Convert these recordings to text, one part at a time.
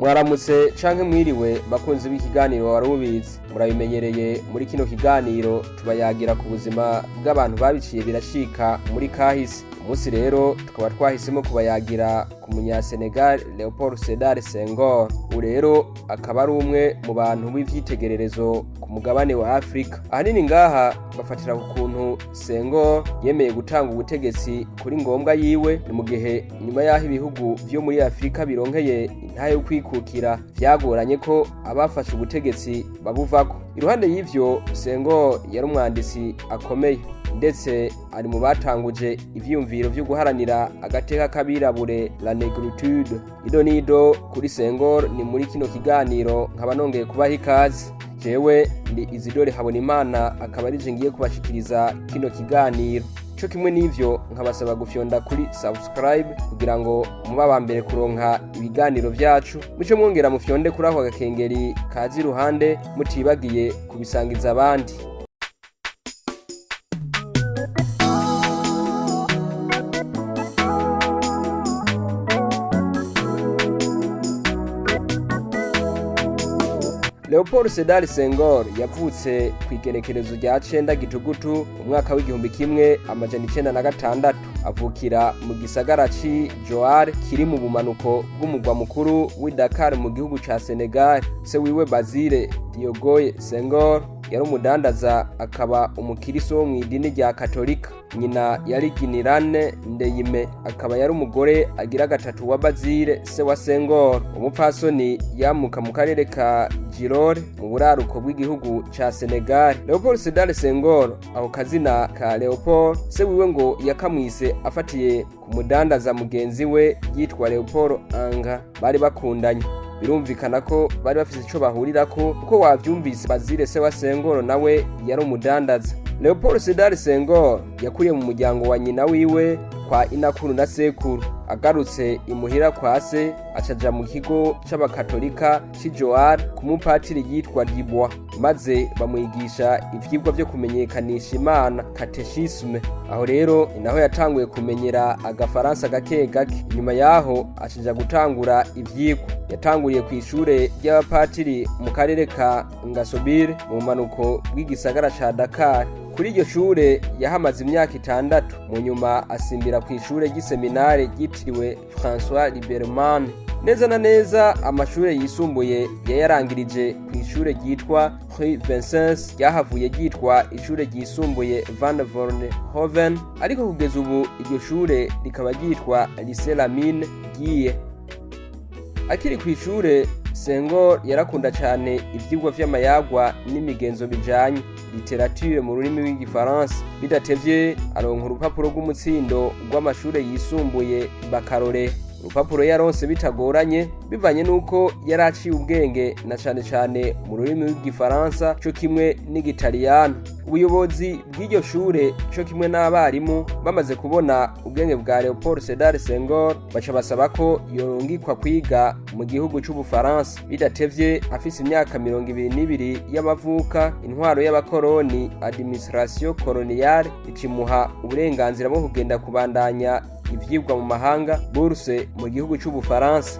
Mwaramutse canke mwiriwe, bakunzi b'ikiganiro Wari Ubizi. Murabimenyereye, muri kino kiganiro tubayagira ku buzima bw'abantu babiciye biracika muri kahise. Umunsi rero tukaba twahisemo kubayagira ku munyasenegal Leopold Sedar Senghor. Ubu rero akaba ari umwe mu bantu b'ivyitegererezo ku mugabane wa Afurika. Ahanini ngaha bafatira ku kuntu Senghor yemeye gutanga ubutegetsi kuri ngombwa yiwe. Ni mu gihe nyuma y'aho ibihugu vyo muri Afurika bironkeye intahe yo kwikukira, vyagoranye ko abafashe ubutegetsi babuvako. Iruhande y'ivyo, Senghor yari umwanditsi akomeye, ndetse ari mu batanguje ivyiyumviro vyo guharanira agateka k'abirabure, la négritude. Ido nido kuri Senghor ni muri kino kiganiro. Nkaba nongeye kubaha ikaze. Jewe ndi Izidore Habonimana, akaba arije ngiye kubashikiriza kino kiganiro. Co kimwe n'ivyo, nkabasaba gufyonda kuri subscribe kugira ngo mube aba mbere kuronka ibiganiro vyacu. Muce mwongera mufyonde kuri ako gakengeri kaza iruhande, mutibagiye kubisangiza abandi. Leopold Sedar Senghor yavutse ku igenekerezo rya 9 Gitugutu umwaka w'1906, avukira mu gisagara ci Joal kiri mu bumanuko bw'umugwa mukuru w'i Dakar mu gihugu ca Senegal. Se wiwe, Basile Diogoye Senghor, yari umudandaza akaba umukiriso wo mw'idini rya Katolika. Nyina yari Ginirane Ndeyime, akaba yari umugore agira gatatu wa Bazile, se wa Senghor. Umupfasoni yamuka mu karere ka Girore mu buraruko bw'igihugu ca Senegal. Leopold Sedar Senghor, aho kazina ka Leopold, se wiwe ngo yakamwise afatiye ku mudandaza mugenzi we yitwa Leopold Anga bari bakundanye. Birumvikana ko bari bafise ico bahurirako, kuko wavyumvise, Bazile se wa Senghor nawe yari umudandaza. Leopold Sedar Senghor yakuriye mu muryango wa nyina wiwe kwa inakuru na sekuru. Agarutse imuhira kwa se, acaja mu kigo c'abakatolika c'i Joal ku mupatiri yitwa Dubois, maze bamwigisha ivyigwa vyo kumenyekanisha Imana, catéchisme. Aho rero ni naho yatanguye kumenyera agafaransa gake gake. Inyuma yaho acaja gutangura ivyigwa. Yatanguriye kw'ishure ry'abapatiri mu karere ka Ngasobire mu bumanuko bw'igisagara ca Dakar. Kuri iryo shure yahamaze imyaka 6, mu nyuma asimbira ku ishure ry'iseminare ryitiriwe François Liberman. Neza na neza amashure yisumbuye yayarangirije ku ishure ryitwa Rue Vincens, ryahavuye ryitwa ishure ryisumbuye Van Vollenhoven, ariko kugeza ubu iryo shure rikaba ryitwa Lycée Lamine Guèye. Akiri ku ishure, Senghor yarakunda cane ivyigwa vy'amayagwa n'imigenzo bijanye, littérature mu rurimi rw'igifaransa. Bidatevye aronka urupapuro rw'umutsindo rw'amashure yisumbuye, baccalauréat. Urupapuro yaronse bitagoranye, bivanye n'uko yari aciye ubwenge na cane cane mu rurimi rw'igifaransa co kimwe n'igitaliyano. Ubuyobozi bw'iryo shure co kimwe n'abarimu bamaze kubona ubwenge bwa Leopold Sedar Senghor, baca basaba ko yorungikwa kwiga mu gihugu c'Ubufaransa. Bidatevye, afise imyaka 22 y'amavuka, intwaro y'abakoroni, administration coloniale, ikimuha uburenganzira bwo kugenda kubandanya ivyigwa mu mahanga, bourse, mu gihugu c'Ubufaransa.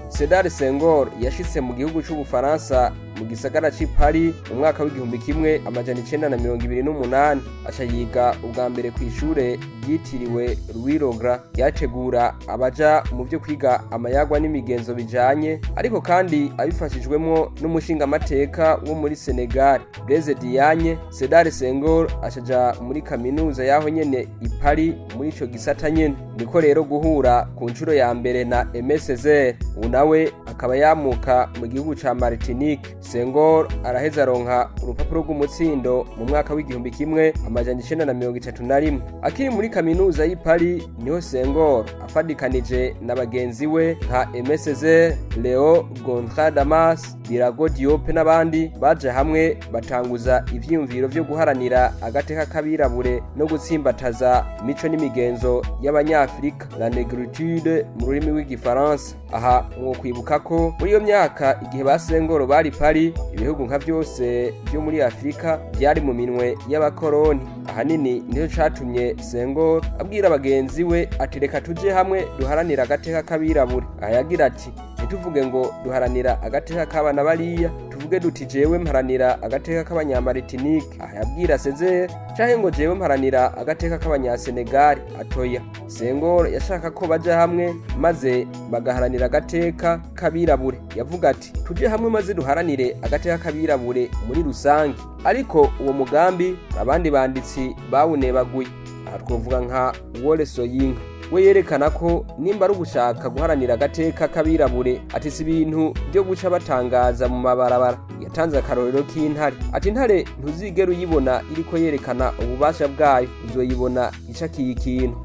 Sedar Senghor yashitse mu gihugu c'Ubufaransa mu gisagara c'i Paris mu mwaka w'1928, aca yiga ubwa mbere kw'ishure ryitiriwe Louis le Grand, ryategura abaja mu vyo kwiga amayagwa n'imigenzo bijanye. Ariko kandi abifashijwemwo n'umushingamateka wo muri Senegal, Blaise Diagne, Sedar Senghor acaja muri kaminuza yaho nyene i Paris muri ico gisata nyene. Niko rero guhura ku nshuro ya mbere na Aimé Césaire, ubu nawe akaba yamuka mu gihugu ca Martinique. Senghor araheza aronka urupapuro rw'umutsindo mu mwaka w'1931. Akiri muri kaminuza y'i Paris niho Senghor afadikanije na bagenzi we nka Aimé Césaire, Leo Gontran Damas, Birago Diop n'abandi, baje hamwe batanguza ivyiyumviro vyo guharanira agateka k'abirabure no gutsimbataza imico n'imigenzo y'abanyafrika, la négritude mu rurimi rw'igifaransa. Aha mwokwibuka ko ko muri iyo myaka igihe ba Senghor bari Paris, ibihugu nka vyose vyo muri Afurika byari mu minwe y'abakoroni. Ahanini nico catumye Senghor abwira bagenzi we ati: "Reka tuje hamwe duharanira agateka k'abirabure." Aha yagira ati: "Ntituvuge ngo duharanira agateka k'abana bariya, tuvuge duti jewe mparanira agateka k'abanyamaritinike." Aha yabwira Césaire, canke ngo jewe mparanira agateka k'abanyasenegali atoya. Senghor yashaka ko baja hamwe maze bagaharanira agateka k'abirabure. Yavuga ati: "Tuje hamwe maze duharanire agateka k'abirabure muri rusange." Ariko uwo mugambi abandi banditsi bawunebaguye. Aha twovuga nka Wole Soyinka, we yerekana ko nimba ari ugushaka guharanira agateka k'abirabure, ati si ibintu byo guca batangaza mu mabarabara. Yatanze akarorero k'intare, ati: "Intare ntuzigera uyibona iriko yerekana ububasha bwayo, uzoyibona icakiye ikintu."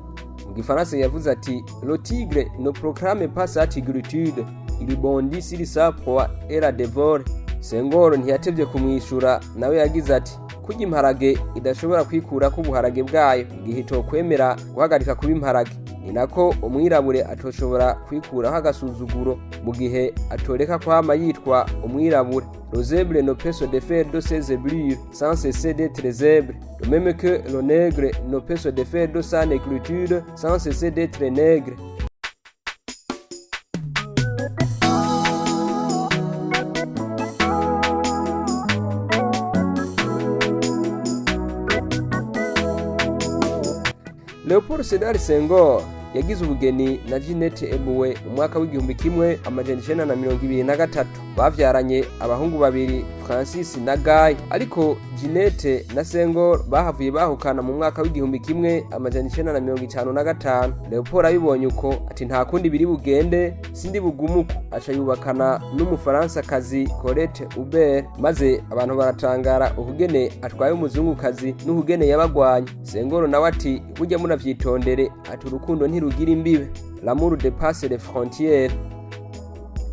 Mu gifaransa yavuze ati: "Le tigre ne proclame pas sa tigritude, il bondit sur sa proie et la dévore." Senghor ntiyatevye kumwishura, nawe yagize ati: "Kurya imparage idashobora kwikurako ubuharage bwayo igihe itokwemera guhagarika kuba imparage, ni nako umwirabure atoshobora kwikuraho agasuzuguro mu gihe atoreka kwama yitwa umwirabure." Le zèbre ne peut se défaire de ses zébrures sans cesser d'être zèbre, de même que le nègre ne peut se défaire de sa négritude sans cesser d'être nègre. Leopold Sedar Senghor yagize ubugeni na Jeanette Eboué mu mwaka w'1923. Bavyaranye abahungu babiri, Francis na Guy, ariko Jeanette na Senghor bahavuye bahukana mu mwaka w'1955. Leopold abibonye uko ati: "Nta kundi biri bugende, sindi bugumuko." Aca yubakana n'umufaransakazi Colette Hubert, maze abantu baratangara ukugene atwaye umuzungukazi n'ukugene yabagwanye. Senghor nawe ati: "Burya munavyitondere," ati: "urukundo ntirugira imbibe, l'amour dépasse les frontières."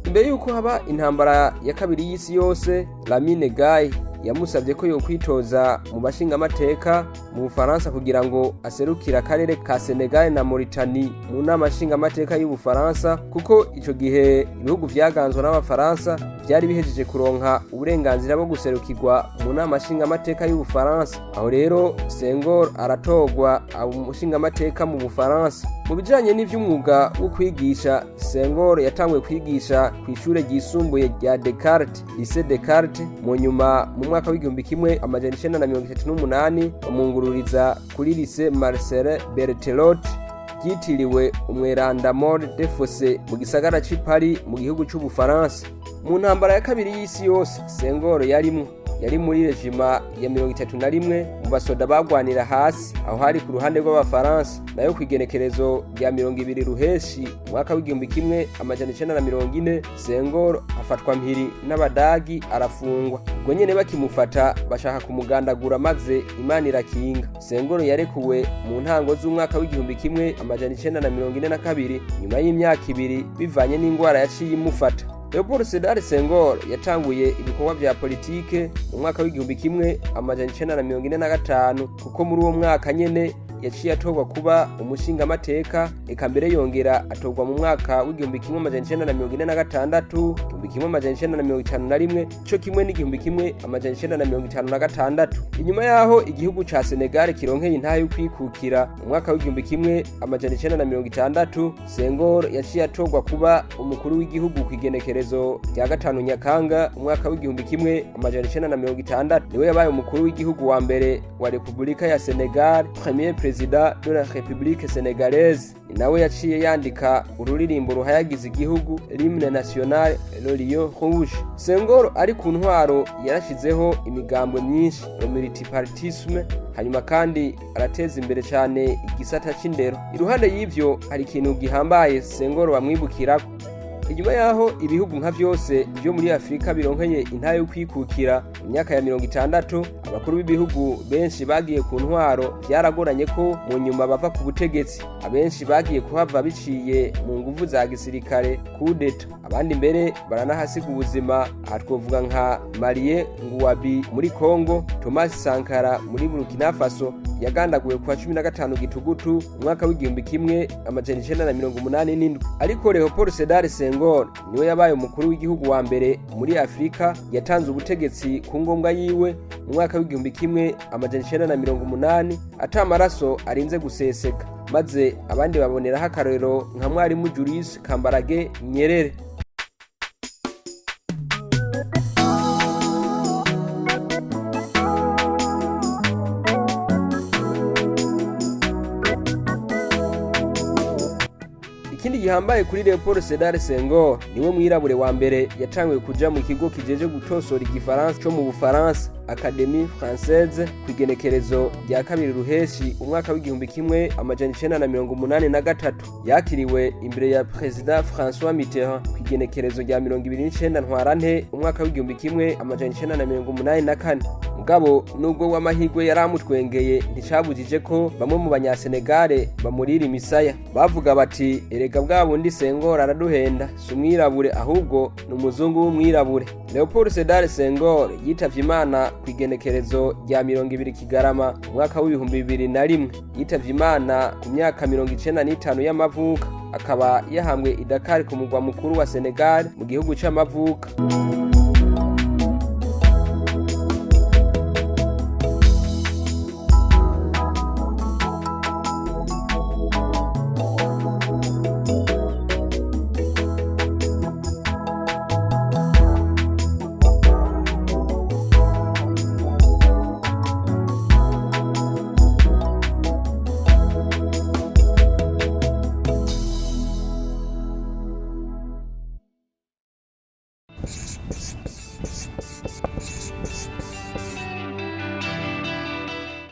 Imbere y'uko haba intambara ya kabiri y'isi yose, Lamine Guy yamusabye ko yokwitoza mu bashingamateka mu Bufaransa kugira ngo aserukire akarere ka Senegal na Mauritanie mu nama nshingamateka y'Ubufaransa, kuko ico gihe ibihugu vyaganzwa n'Abafaransa vyari bihejeje kuronka uburenganzira bwo guserukirwa mu nama nshingamateka y'Ubufaransa. Aho rero Senghor aratorwa aba umushingamateka mu Bufaransa. Mu bijanye n'ivy'umwuga wo kwigisha, Senghor yatanguye kwigisha kw'ishure ryisumbuye rya Descartes, Lycée Descartes. Mu nyuma mu mwaka w'1938 bamwungururiza kuri Lycée Marcel Berthelot ryitiriwe umweranda Maur Defosse mu gisagara c'i Paris mu gihugu c'Ubufaransa. Mu ntambara ya kabiri y'isi yose Senghor yarimwo, yari muri régiment ya 31 mu basoda bagwanira hasi, aho hari ku ruhande rw'Abafaransa. Nayo kw'igenekerezo rya 20 Ruheshi umwaka w'1940, Senghor afatwa mpiri n'Abadagi arafungwa. Ubwo nyene bakimufata bashaka kumugandagura, maze Imana irakinga. Senghor yarekuwe mu ntango z'umwaka w'1942, nyuma y'imyaka 2, bivanye n'ingwara yaciye imufata. Leopold Sedar Senghor yatanguye ibikorwa vya politike mu mwaka w'1945, kuko muri uwo mwaka nyene yaciye atorwa kuba umushingamateka. Eka mbere yongera atorwa mu mwaka w'1946, 1951, co kimwe n'1956. Inyuma yaho igihugu ca Senegal kironkeye intahe y'ukwikukira mu mwaka w'1960, Senghor yaciye atorwa kuba umukuru w'igihugu kw'igenekerezo rya 5 Nyakanga umwaka w'1960. Niwe yabaye umukuru w'igihugu wa mbere wa Repubulika ya Senegal, premier président de la République sénégalaise. Ni nawe yaciye yandika ururirimbo ruhayagiza igihugu, l'hymne national, Le Lion Rouge. Senghor ari ku ntwaro yarashizeho imigambwe myinshi, le multipartisme, hanyuma kandi arateza imbere cyane igisata c'indero. Iruhande y'ivyo hari ikintu gihambaye Senghor bamwibukirako. Inyuma yaho ibihugu nka vyose vyo muri Afurika bironkeye intahe yo kwikukira Mu myaka ya 60, abakuru b'ibihugu benshi bagiye ku ntwaro vyaragoranye ko mu nyuma bava ku butegetsi. Abenshi bagiye kuhava biciye mu nguvu za gisirikare, kudeta, abandi mbere baranahasiga ubuzima. Aha twovuga nka Marie Nguwabi muri Congo, Thomas Sankara muri Burkina Faso yagandaguwe kuwa 15 Gitugutu umwaka w'1987. Ariko Leopold Sedar Senghor niwe yabaye umukuru w'igihugu wa mbere muri Afurika yatanze ubutegetsi ku ngombwa yiwe mu mwaka w'1980 ata maraso arinze guseseka, maze abandi baboneraho akarorero nka mwarimu Julius Kambarage Nyerere. Ikindi gihambaye kuri Leopold Sedar Senghor, niwe mwirabure wa mbere yatanguye kuja mu kigo kijeje gutosora igifaransa co mu Bufaransa, Académie Française, ku igenekerezo rya 2 Ruheshi umwaka w'1983. Yakiriwe imbere ya Perezida François Mitterrand ku igenekerezo rya 29 Ntwarante umwaka w'1984. Mugabo nubwo w'amahirwe yari amutwengeye, nticabujije ko bamwe mu banyasenegale bamurira imisaya, bavuga bati: "Erega bwa bundi Senghor araduhenda, si umwirabure ahubwo ni umuzungu w'umwirabure." Leopold Sedar Senghor yitavye Imana ku igenekerezo rya 20 Kigarama umwaka w'2001. Yitavye Imana ku myaka 95 y'amavuka, akaba yahambwe i Dakar ku mugwa mukuru wa Senegal, mu gihugu c'amavuka.